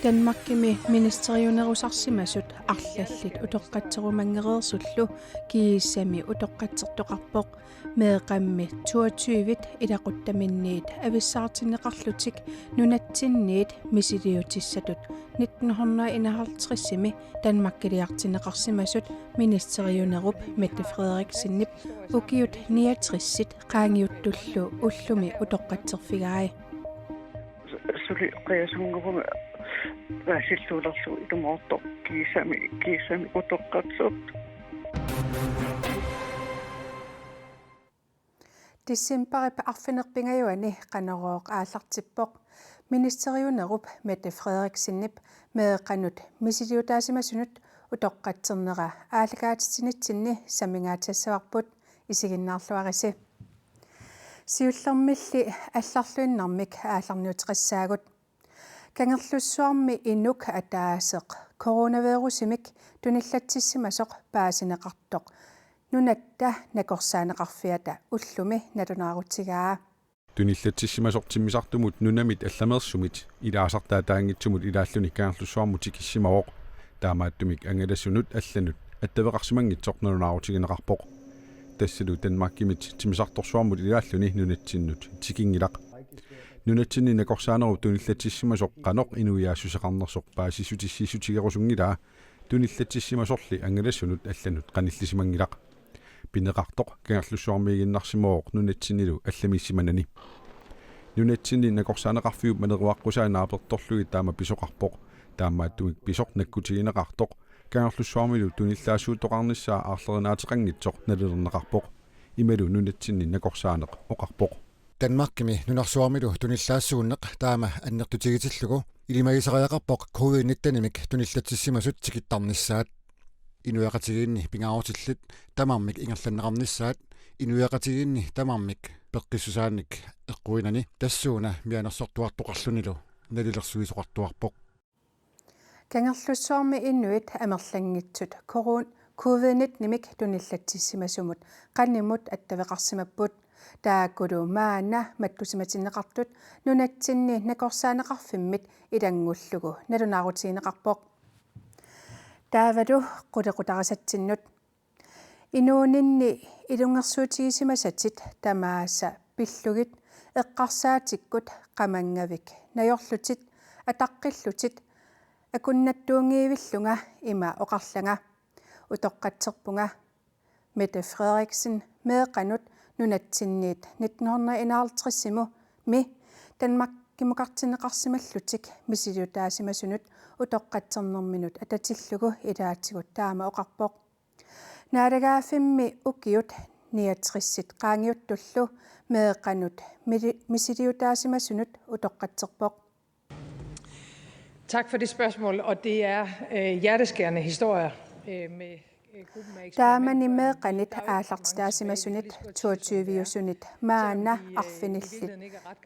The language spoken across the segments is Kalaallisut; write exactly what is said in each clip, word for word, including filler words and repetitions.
Danmarkimi ministeriunerusarsimasut arlallit utoqqatserumanngereersullu kiisami utoqqatsertoqarpoq. Meeqqammi toogtyve ilaquttaminniit avissaartinneqarlutik nunatsinniit misiliutissatut nitten hundrede enoghalvtredsimi Danmarkiliartinneqarsimasut ministeriunerup Mette Frederiksenip ukiut niogtresit qaangiuttullu ullumi utoqqatserfigai. Suli qiasunnguuvugut paasilluulerlugu ilumoortoq kiisami, kiisami utoqqatsertoq. Decembarip arfineq-pingajuani Qanorooq aallartippoq. Ministeriunerup Mette Frederiksenip meeqqanut misiliutaasimasunut utoqqatsernera aallakaatitsinitsinni sammingaatitassaraarput, isiginnaarluarisi. Siullermilli allarluinnarmik aallarniuteqassaagut. Kangerlussuarmi inuk ataaseq coronavirusimik tunillatsissimasoq paasineqartoq Nunatta Nakorsaaneqarfiata ullumi nalunaarutigaa. Tunillatsissimasoq timmisartumut nunamit allameersumit ilaasartaataanngitsumut ilaalluni Kangerlussuarmut tikissimavoq. Taamaattumik angalasunut allanut attaveqarsimanngitsoq nalunaarutigineqarpoq. Tassalu Danmarkimit timmisartorsuarmut ilaalluni nunatsinnut tikinngilaq. Nunatsinni nakorsaanerup tunillatsissimasoq qanoq inuiaassuseqarnersoq paasissutissiissutigerusunngilaa, tunillatsissimasorli angalasunut allanut qanillisimanngilaq. Pineqartoq Kangerlussuarmiiginnarsimavoq nunatsinnilu allamiissimanani. Nunatsinni nakorsaaneqarfiup maleruaqqusaa naapertorlugit taama pisoqarpoq. Taamaattumik pisoq nakkutigineqartoq Kangerlussuarmilu tunillaassuuttoqarnissaa aarlerinaateqanngitsoq nalilerneqarpoq. Imalu nunatsinni nakorsaaneq oqarpoq. Danmarkimi nunarsuarmilu tunillaassuunneq taama annertutigitillugu ilimagisariaqarpoq covid nittenimik tunillatsissimasut tikittarnissaat. Inuiaqatigiinni pingaarutillit tamarmik ingerlanneqarnissaat, inuiaqatigiinni tamarmik peqqissusaannik eqquinnani tassuuna mianersortuartoqarlunilu nalilersuisoqartuarpoq. Kangerlussuarmi inuit amerlanngitsut korun-, covid nittenimik tunillatsissimasumut qanimut attaveqarsimapput. Taakkulu maanna mattusimatinneqartut nunatsinni nakorsaaneqarfimmit ilanngullugu nalunaarutigineqarpoq. Taavalu qulequtarisatsinnut. Inuuninni ilungersuutigisimasatit tamaasa pillugit eqqarsaatikkut qamanngavik najorlutit ataqqillutit akunnattuunngivillunga ima oqarlanga: Utoqqatserpunga. Mette Frederiksen meeqqanut nunatsinniit nitten hundrede enoghalvtredsimut mi Danmarkimukartinneqarsimallutik misiliutaasimasunut utoqqatsernerminut atatillugu ilaatigut taama oqarpoq. Naalagaaffimmi ukiut niogtresit qaangiuttullu meeqqanut mili-, misiliutaasimasunut utoqqatserpoq. Tak for det spørgsmål, og det er, øh, hjerteskærende historier, øh, med, øh, gruppen af eksperimenter. Taamani meeqqanit aallartitaasimasunit toogtyviusunit maanna arfinillit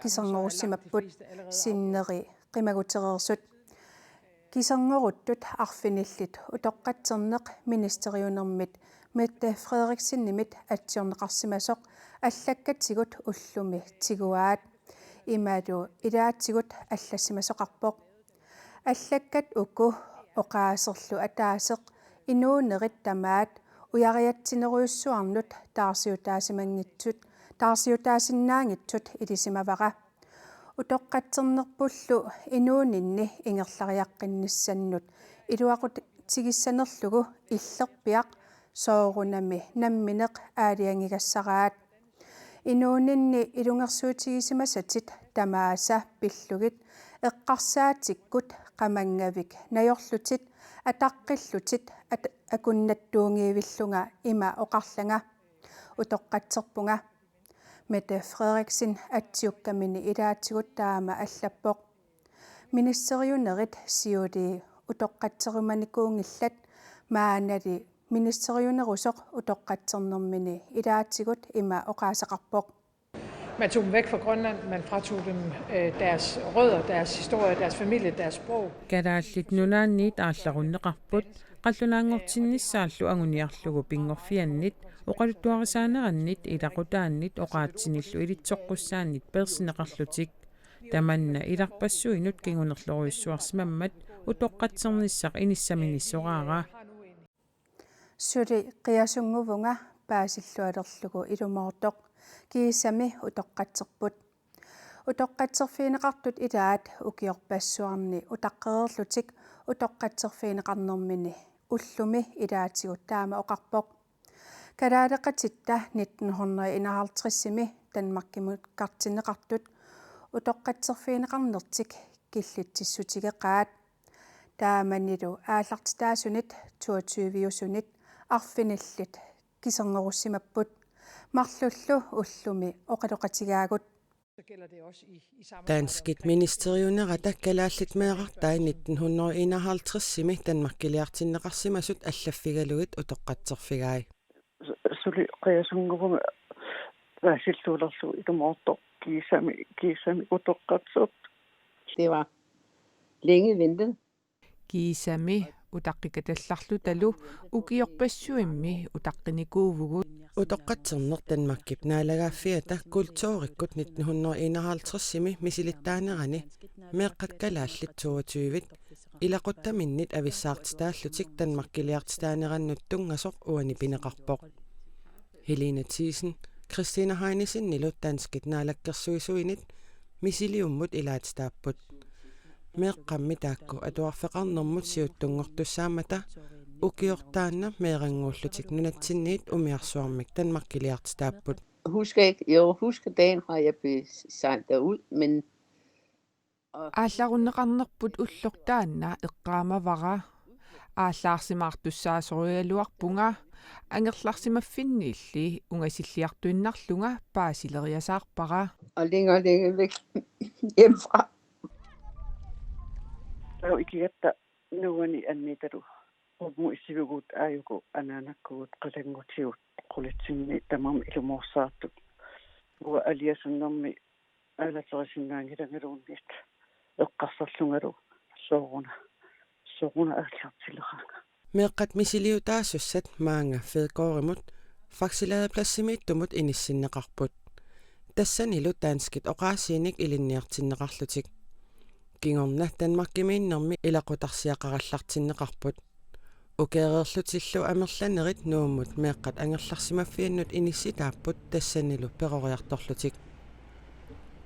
kiserngorussimappugut sinneri qimagutereersut. Kiserngoruttut arfinillit utoqqatserneq ministeriunermit Mette Frederiksenimit atsiorneqarsimasoq allakkatigut ullumi tiguaat. Imalu ilaatigut allassimasoqarpoq: Allakkat uku oqaaserlu ataaseq inuunerit tamaat ujariatsinerujussuarnut taarsiutaasimanngitsut, taarsiutaasinnaanngitsut ilisimavara. Utoqqatsernerpullu inuuninni ingerlariaqqinnissannut iluaqutigissanerlugu illerpiaq soorunami nammineq aalajangigassaraat. Inuuninni ilungersuutigisimasatit tamaasa pillugit eqqarsaatikkut qamanngavik najorlutit ataqqillutit at-, akunnattuunngivillunga ima oqarlanga: Utoqqatserpunga. Mette Frederiksen atsiukkamini ilaatigut taama allappoq. Ministeriunerit siulii utoqqatserumanikuunngillat, maannali ministeriunerusoq utoqqatsernermini ilaatigut ima oqaaseqarpoq: Man tog dem væk fra Grønland, man fratog dem, øh, deres rødder, deres historie, deres familie, deres sprog. Kalaallit Nunaanniit aallarunneqarput, qallunaanngortinnissaallu anguniarlugu pinngorfiannit, oqaluttuarisaanerannit, ilaqutaannit, oqaatsinillu ilitsoqqussaannit peersineqarlutik. Tamanna ilarpassuinut kingunerlorujussuarsimammat utoqqatsernissaq inissaminissoraara. Suli qiasunnguvunga paasillualerlugu ilumoortoq kiisami utoqqatserput. Utoqqatserfigineqartut ilaat ukiorpassuarni utaqqereerlutik utoqqatserfigineqarnermini ullumi ilaatigut taama oqarpoq. Kalaaleqatitta nitten hundrede enoghalvtredsimi Danmarkimukkartinneqartut utoqqatserfigineqarnertik killitsissutigeqaat. Taamanilu aallartitaasunit toogtyve-usunit arfinillit kisernerussimapput. Marlullu ullumi oqaloqatigaagut. Danskit ministeriunerata kalaallit meerartai nitten hundrede enoghalvtredsimi Danmarkiliartinneqarsimasut allaffigalugit utoqqatserfigai. Suli qiasunnguvunga paasillualerlugu ilumoortoq kiisami, kiisami utoqqatserput. Det var længe ventet. Kiisami utaqqikatallarlutalu ukiorpassuimmi utaqqinikuuvugut. Utoqqatserneq Danmarkip naalagaaffiata kulturikkut nitten hundrede enoghalvtredsimi misilittaanerani meeqqat kalaallit toogtyvit ilaquttaminnit avissaartitaallutik Danmarkiliartitaanerannut tunngasoq uani pineqarpoq. Helena Thiesen, Christina Heinessenilu danskit naalakkersuisuinit misiliummut ilaatitaapput. Meeqqammi taakku atuarfeqarnermut siuttunngortussaammata ukiortaanna meerannguullutik nunatsinniit umiarsuarmik Danmarkiliartitaapput. Husker ikke, jo, husker dagen fra, jeg blev sejlet derud, men Aallarunneqarnerput ulloq taanna eqqaamavara. Aallaarsimaartussaasorugaluarpunga, angerlarsimaffinniilli ungasilliartuinnarlunga paasileriasaarpara. Og længere og længere væk hjemmefra. Taava ikigatta nuuani anniitalu. Qummut issivigut aajuku anaanakkugut qalanngutigut qulitsinni tamarmik ilumoorsaartut. Uanga aliasunnermi aalaterisinnaanngilangaluunniit eqqarsarlungalu sooruna, sooruna aallartileraanga. Meeqqat misiliutaasussat maanga Feeqaarumut Faxe Ladepladsimiittumut inissinneqarput. Tassanilu danskit oqaasiinik ilinniartinneqarlutik. Kingorna Danmarkimiinnermi ilaqutarsiaqarallartinneqarput. Ukeereerlutillu amerlanerit Nuummut meeqqat angerlarsimaffiannut inissitaapput tassanilu peroriartorlutik.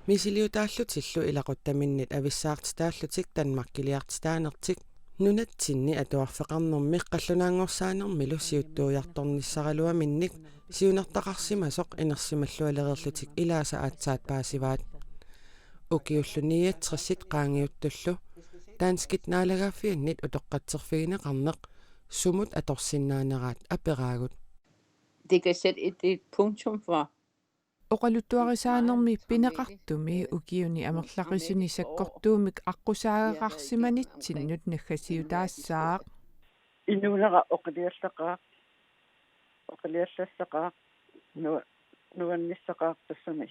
Misiliutaallutillu ilaquttaminnit avissaartitaallutik Danmarkiliartitaanertik nunatsinni atuarfeqarnermi qallunaanngorsaanermilu siuttuujartornissaraluaminnik siunertaqarsimasoq inersimallualereerlutik ilaasa aatsaat paasivaat. Ukiullu niogtresit qaangiuttullu danskit naalagaaffiannit utoqqatserfigineqarneq sumut atorsinnaaneraat aperaagut. Det kan sætte et, et punktum for. Oqaluttuarisaanermi pineqartumi ukiuni amerlaqisuni sakkortuumik aqqusaagaqarsimanitsinnut naggasiutaassaaq. Inuunera oqiliallaqaaq, oqiliallassaqaaq, nu-, nuannissaqaaq tassami.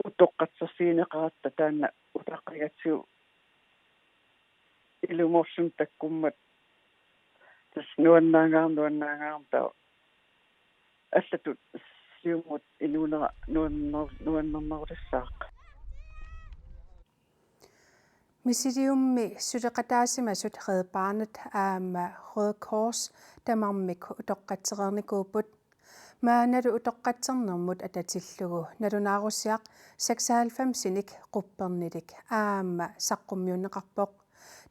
Utoqqatserfigineqaratta taanna utaqqigatsigu ilumoorluni takkummat tassa nuannaangaarami, nuannaangaarami taava allatut siumut inuunera nuanner-, nuannernerulissaaq. Misiliummi suleqataasimasut Red Barnet aamma Røde Kors tamarmik utoqqatsereernikuupput. Maannalu utoqqatsernermut atatillugu nalunaarusiaq seksoghalvfemsinik quppernilik aamma saqqummiunneqarpoq.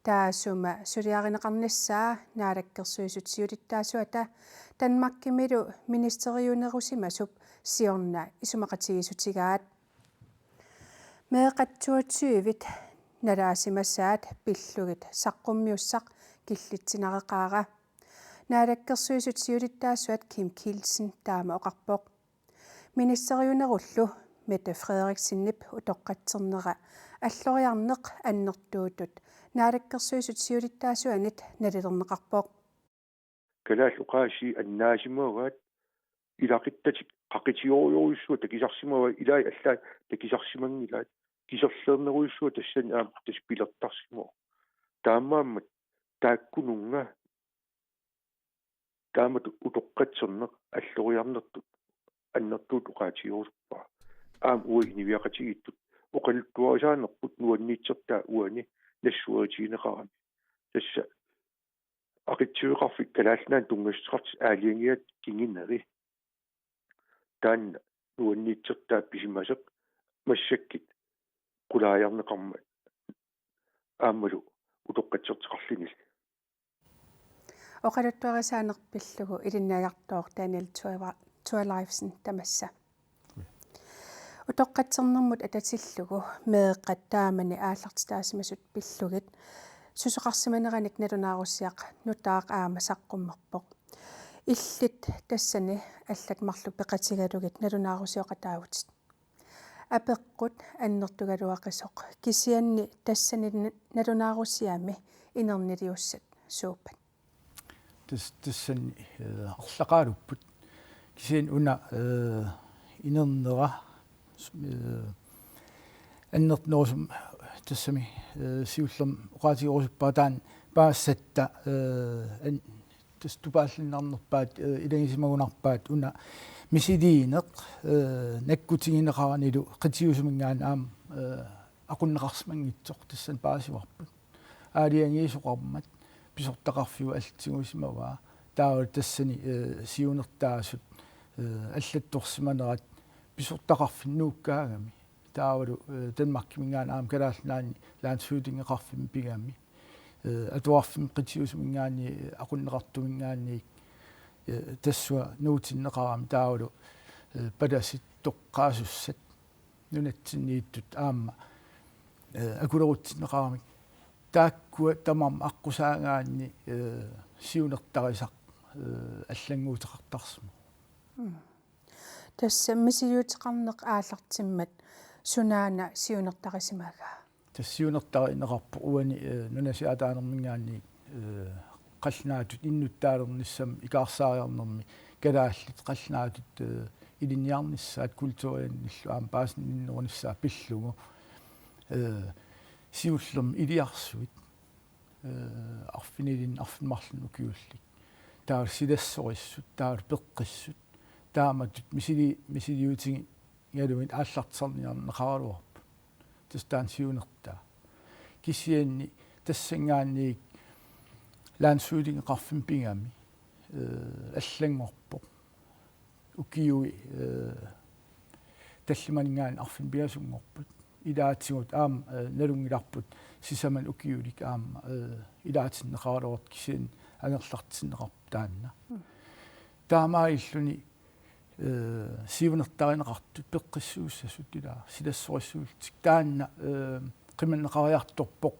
Taassuma suliarineqarnissaa Naalakkersuisut siulittaasuata Danmarkimilu ministeriunerusimasup siorna isumaqatigiissutigaat. Meeqqat toogtyvit nalaasimasaat pillugit saqqummiussaq killitsinareqaara. Naalakkersuisut siulittaasuat Kim Kielsen taama oqarpoq. Ministeriunerullu Mette Frederiksenip utoqqatsernera alloriarneq annertuutut Naalakkersuisut siulittaasuanit nalilerneqarpoq. Kalaallit oqaasii annaasimavaat ilaquttatik qaqutigerujorujussuaq takusarsimavaat, ilaat allaat takusarsimanngilaat, kiserliornerujussuaq tassani aamma tassa pilertarsimavoq. Taamaammat taakkununnga taamatut utoqqatserneq alloriarnertut annertuutut oqaatigerusuppara. aamma uagut inuiaqatigiittut oqaluttuarisaanerput nuanniitsortaa uani nassuerutigineqarami. Tassa aqutsiveqarfik Kalaallit Nunaanni tunngassuteqartut aalajangigaat kinguneri. Taanna nuanniitsortaa pisimasoq massakkut qulaajarneqarmat aammalu utoqqatsersoqarlunilu. Oqaluttuarisaaneq pillugu ilinniagartooq Daniel Thorva-, Thorleifsen tamassa. Utoqqatsernermut atatillugu meeqqat taamani aallartitaasimasut pillugit susoqarsimaneranik nalunaarusiaq nutaaq aamma saqqummerpoq. Illit tassani allat marluk peqatigalugit nalunaarusioqataavutit. Apeqqut annertugaluaqisoq, kisianni tassani nalunaarusiami inerniliussat suuppat? Tas-, tassani, eh, arlaqaalupput. Kisianni una, eh, inernera, s-, eh, annertunerusumik tassami, eh, siullermik oqaatigerusuppara taanna paasisatta, eh, an-, tassa tupaallinnarnerpaat, eh, ilagisimagunarpaat una misiliineq, eh, nakkutigineqaranilu qitiusuminngaanniit aamma, eh, aqunneqarsimanngitsoq tassani paasivarput. Aalajangiisoqarmat pisortaqarfiup allat tigusimavaa. Taava tassani, eh, siunertaasut, eh, allattorsimanerat pisortaqarfinnut nuukkaagami. Taavalu, eh, Danmarkiminngaanniit aamma Kalaallit Nunaanni landsforeningeqarfimmi pigami. Eh, atuarfimmi qitiusuminngaanniit, eh, aqunneqartuminngaanniit, eh, tassunga nuutinneqarami taavalu, eh, palasit toqqaasussat nunatsinniittut aamma, eh, akulerutsinneqaramik. Taakkua tamarmik aqqusaagaanni, eh, siunertarisaq, eh, allannguuteqartarsimavoq. Mm. Tassa misiliuteqarneq aallartimmat sunaana siunertarisimagaa? Tassa siunertarineqarpoq uani, eh, nunasiaataanerminngaanniit, eh, qallunaatut innuttaalernissamut, ikaarsaariarnermi kalaallit qallunaatut, eh, ilinniarnissaat kulturiannillu aamma paasininnerunissaa pillugu, eh, siullermik iliarsuit, eh, arfinilinnik arfineq-marlunnik ukiullit. Taava silassorissut, taava peqqissut, taamatut misili-, misiliutigalugit aallartisarniarneqaraluarput. Tassa taanna siunertaa. Kisianni tassanngaanniit landsforeningeqarfimmi pigami, eh, allanngorpoq. Ukiui, eh, tallimaninngaanniit arfineq-pingasunngorput. Ilaatigut aamma, eh, nalunngilarput sisamanut ukiulik aamma, eh, ilaatinneqaraluartoq kisianni angerlartinneqarpoq taanna. Mm. Taamaalilluni, eh, siunertarineqartut peqqissuussasut ilaa silassorissuullutik taanna, eh, qimanneqariartorpoq,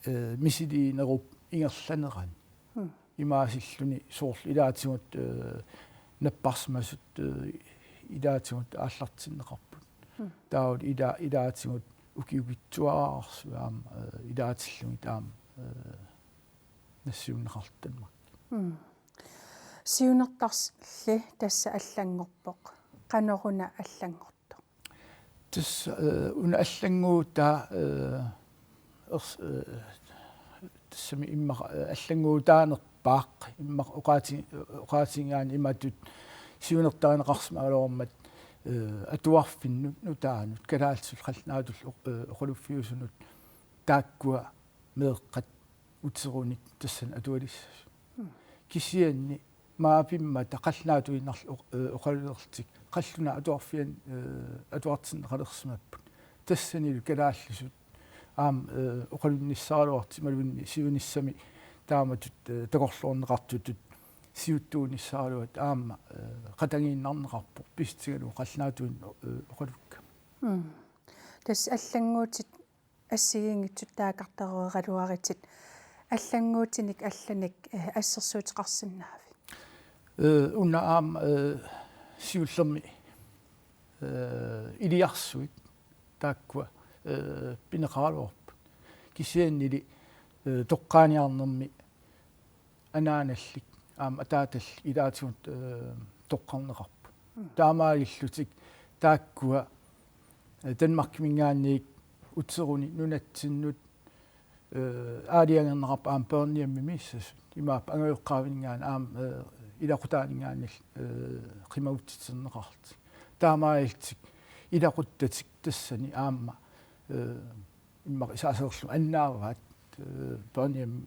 eh, misiliinerup ingerlanerani. Mm. Imaasilluni soorlu ilaatigut, eh, napparsimasut, eh, ilaatigut aallartinneqarput. Mm. Taavalu ila-, ilaatigut ukiukitsuararsuit aamma, eh, ilaatillugit aamma, eh, nassiunneqartut Danmarkimi. Mm. Siunertarli tassa allanngorpoq. Qanoruna allanngortoq? Tassa, eh, una allannguutaa, eh, ers-, eh, tassami immaqa, eh, allannguutaanerpaaq, immaqa oqaati-, oqaatigigaanni imatut siunertarineqarsimagaluarmat, eh, atuarfinnut, nutaanut, kalaallisut qallunaatullu oq-, eh, oqaluffiusunut taakkua meeqqat uterunik tassani atualissasut. Mm. Kisianni maappimmata qallunaatuinnarlu oq-, eh, oqalulerlutik qallunaat atuarfianni, eh, atuartinneqalersimapput. Tassanilu kalaallisut aamma, eh, oqalunnissaraluartut imaluunniit siunissami taamatut, eh, takorloorneqartutut siuttuunissaraluat aamma, eh, qatanngiinnarneqarpoq pissutigalugu qallunaatuinnaq, eh, oqalukkama. Mm. Tassa allannguutit assigiinngitsut taakkartoreeraluaritit allannguutinik allanik, eh, assersuuteqarsinnaavit? Eh, una aamma, eh, siullermik, eh, iliarsuit taakkua, eh, pineqaraluarput. Kisiannili, eh, toqqaaniarnermi anaanallik aamma ataatallit ilaatigut, eh, toqqarneqarput. Mm. Taamaalillutik taakkua, eh, Danmarkiminngaanniit uteruni nunatsinnut, eh, aalajangerneqarput aamma børnehjemimiissasut. Imaappoq angajoqqaavininngaanniit aamma, eh, ilaqutaaninngaanniit, eh, qimagutsitserneqarlutik. Taamaalillutik Ilaquttatik tassani aamma, eh, immaqa isaaserlu annaavaat, eh, børnehjem-,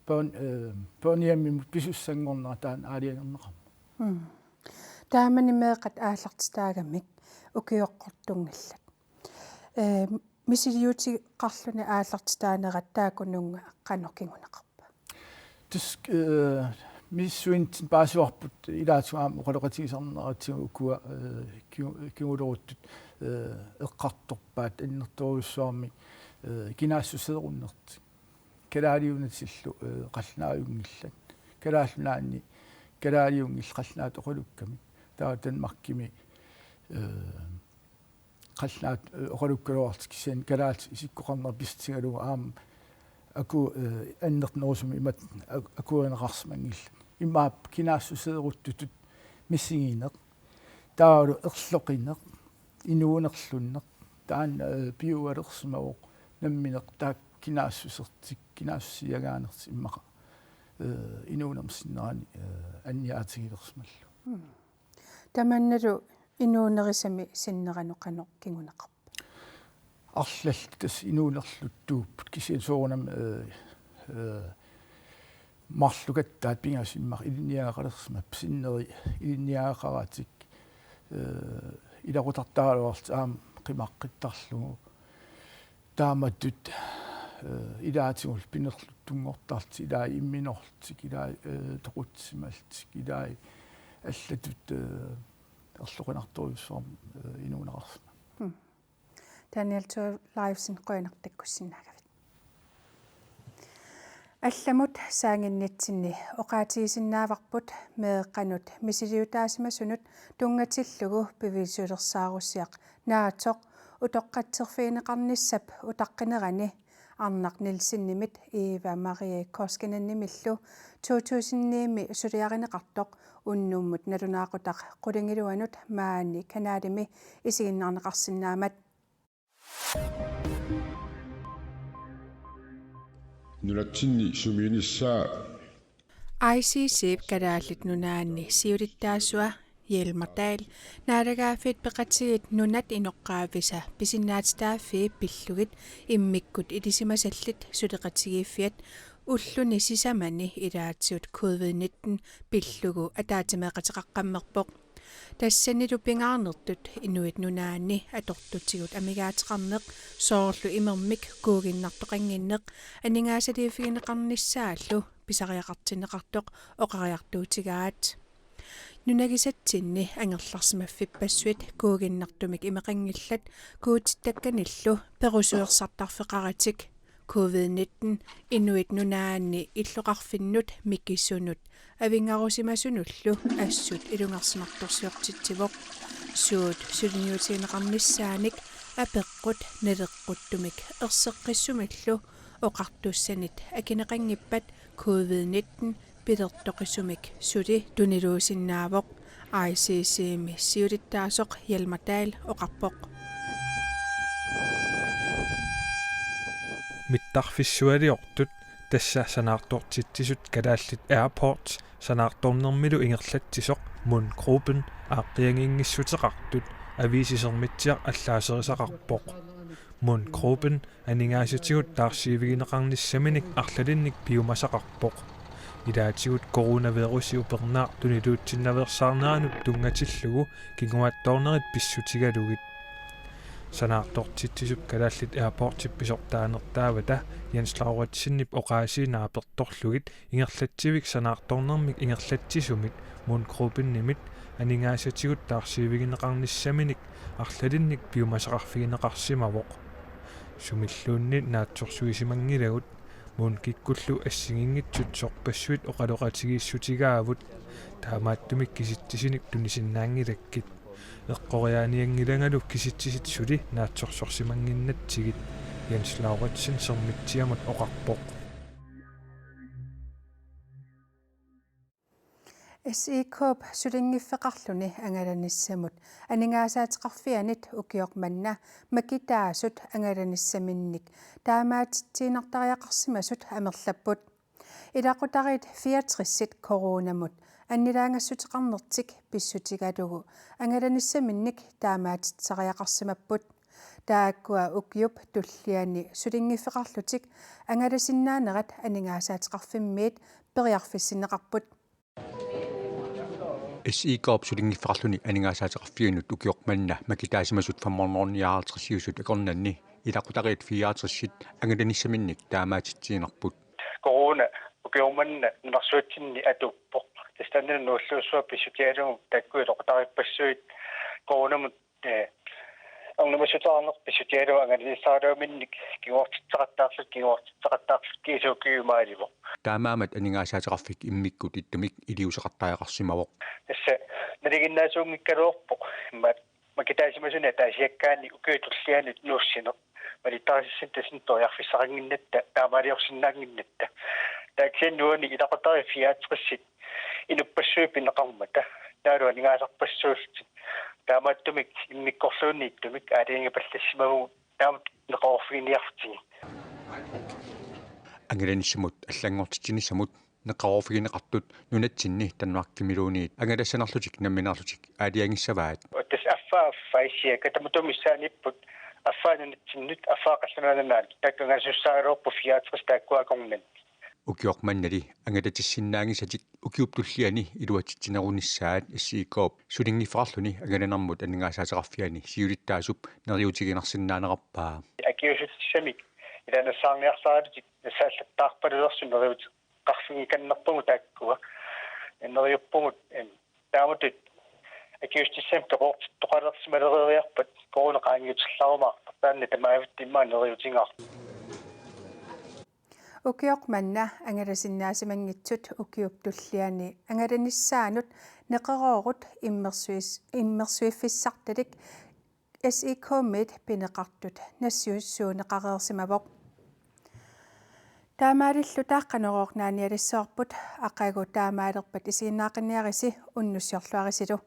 børn-, eh, børnehjemmimut pisussanngornera taanna aalajangerneqarmat. Mm. Taamani meeqqat aallartitaagamik ukioqqortunngillat. Eh, misiliutigeqarluni aallartitaanerat taakkununnga qanoq kinguneqarpa? Tassa, eh, misissuinitsinni paasivarput ilaatigut aamma oqaloqatigisarneratigut ukua, eh, ki-, kinguleruttut, eh, eqqartorpaat annertoorujussuarmik, eh, kinaassuseerunnertik. Kalaaliunatillu, eh, qallunaajunngillat. Kalaallit Nunaanni kalaaliunngillat qallunaatut oqalukkamik. Taava Danmarkimi, eh, qallunaatut, eh, oqalukkaluarlutik kisianni kalaallisut isikkoqarnerat pissutigalugu aamma aku-, eh, annertunerusumik imatut a-, akuerineqarsimanngillat. Imaappoq kinaassuseeruttutut misigineq, taavalu erloqineq, inuunerlunneq, taanna, eh, piualersimavoq nammineq taakku kinaassusertik, kinaassusiagaanertik immaqa, eh, inuunermi sinnerani, eh, anniaatigilersimallugu. Mm. Tamannalu inuunerisami sinneranut qanoq kinguneqarpa? Arlallit tassa inuunerluttuupput kisianni soorunami, eh, eh, marlukattaat pingasut immaqa ilinniagaqalersimapput, sinneri ilinniagaqaratik, eh, ilaqutartaraluarlutik aamma qimaqqittarlugu. Taamatut, eh, ilaatigullu pinerluttunngortarlutik, ilaat imminorlutik, ilaat, eh, toqutsisimallutik, ilaat allatut, eh, erloqinartorujussuarmik, eh, inuuneqarsimapput. Mm. Daniel Thorleifsen, qujanaq takkussinnaagavit. Allamut saanginnitsinni oqaatigisinnaavarput meeqqanut misiliutaasimasunut tunngatillugu piviusulersaarussaaq naatsoq utoqqatserfigineqarnissap utaqqinerani Arnaq Nielsenimit Eva Marie Koskinenimillu to tusind ni-mi suliarineqartoq unnummut nalunaaqutaq qulingiluanut maani kanalimi isiginnaarneqarsinnaammat. Nunatsinni sumiinnissaa. I C C-p Kalaallit Nunaanni siulittaasua Hjalmar Dahl Naalagaaffiit Peqatigiit nunat inoqqaavisa pisinnaatitaaffii pillugit immikkut ilisimasallit suleqatigiiffiat ulluni sisamani ilaatigut covid nitten pillugu ataatsimeeqateqaqqammerpoq. Tassanilu pingaarnertut Inuit Nunaanni atortutigut amigaateqarneq soorlu imermik kuuginnartoqannginneq aningaasaliiffigineqarnissaallu pisariaqartinneqartoq oqariartuutigaat. Nunagisatsinni angerlarsimaffippassuit kuuginnartumik imeqanngillat kuutittakkanillu perusuersartarfeqaratik. Covid nitten Inuit Nunaanni illoqarfinnut, mikisunut, avinngarusimasunullu assut ilungersunartorsiortitsivoq. Suut suliniutigineqarnissaanik apeqqut naleqquttumik erseqqissumillu oqartussanit akineqanngippat covid nitten pilertoqisumik suli tuniluusinnaavoq, I C C-mi siulittaasoq Hjalmar Dahl oqarpoq. Mittarfissualiortut, tassa sanaartortitsisut Kalaallit Airports sanaartornermilu ingerlatsisoq Mundgruppen aaqqianginngissuteqartut, aviisi Sermitsiaq allaaserisaqarpoq. Mundgruppen aningaasatigut taarsiivigineqarnissaminik arlalinnik piumasaqarpoq. Ilaatigut coronavirusi upernaaq tuniluutsinnaveersaarneranut tunngatillugu kinguaattoornerit pissutigalugit. Sanaartortitsisup Kalaallit Airportsip pisortaanertaavata Jens Lauritsenip oqaasii naapertorlugit ingerlatsivik sanaartornermik ingerlatsisumit Mundgruppenimit aningaasatigut taarsiivigineqarnissaminik arlalinnik piumasaqarfigineqarsimavoq. Sumilluunniit naatsorsuisimanngilagut, Mundgikkullu assigiinngitsut sorpassuit oqaloqatigiissutigaavut, taamaattumik kisitsisinik tunisinnaanngilakkit. Eqqoriaanianngilangalu kisitsisit suli naatsorsorsimannginnatsigit, Jens Lauritsen Sermitsiamut oqarpoq. S I K-p sulinngiffeqarluni angalanissamut aningaasaateqarfianit ukioq manna makitaasut angalanissaminnik taamaatitsiinnartariaqarsimasut amerlapput. Ilaqutariit fireogtressit coronamut Annilaangassuteqarnertik pissutigalugu angalanissaminnik taamaatitsisariaqarsimapput. Taakkua ukiup tulliani sulinngiffeqarlutik angalasinnaanerat aningaasaateqarfimmiit periarfissinneqarput. S I K-p sulinngiffeqarluni aningaasaateqarfianut ukioq manna makitaasimasut femhundrede nioghalvtredsiusut akornanni ilaqutariit fireogtresit angalanissaminnik taamaatitsiinnarput. Corona ukioq manna nunarsuatsinni atuuppoq. Tassa taanna nuulluussuaq pissutigalugu taakku ilaqutariippassuit coronamut, eh, ernumassutaarneq pissutigalugu angalanissaraluaminnik kinguartitseqattaarlutik, kinguartitseqattaarlutik kiisa ukiumaalivoq. Taamaammat aningaasaateqarfik immikkut ittumik iliuuseqartariaqarsimavoq. Tassa nalinginnaasuunngikkaluarpoq immaqa makitaasimasuni ataasiakkaani ukiup tulliani nuussineq. Malittarisassat tassani periarfissaqannginnatta, taamaaliorsinnaannginnatta. Taava kisianni uani ilaqutariit fireogtresit inuppassuit pineqarmata. Taavalu aningaasarpassuullutik. Taamaattumik immikkorluunniit ittumik aalajangiipallassimavagut taamatut neqeroorfiginiartigit. Angalanissamut allanngortitsinissamut neqeroorfigineqartut nunatsinni Danmarkimiluunniit angalassanerlutik nammineerlutik aalajangissavaat. Tassa affaa affaa issiakka tamatuma missaaniipput, affaa nunatsinnut, affaa Qallunaat Nunaannut, taakku angalasussaagaluarput fireogtres taakkua akornanni. Ukioq mannali angalatissinnaanngisatik ukiup tulliani iluatsitsinerunissaat S I K-p sulinngiffeqarluni angalanermut aningaasaateqarfiani siulittaasup neriuutiginarsinnaanerarpaa. Akiuussutissamik ilaannassaarunik nassaarlutik nassaallattaarpalulersoq neriuuteqarfigikannerpagut taakkua. Neriuppugut, em, taamatut akiuussutissamik peqoortittoqalereeriarpat corona qaangiutilaarumaartoq, taanna tamavitta immaqa neriuutigaarput. Ukioq manna angalasinnaasimanngitsut ukiup tulliani angalanissaannut neqeroorut immersuis-, immersuiffissartalik S I K-miit pineqartut nassiussuunneqareersimavoq. Taamaalilluta Qanorooq naanialissavarput, aqagu taamaalerpat isiginnaaqinniarisi, unnussiorluarisilu.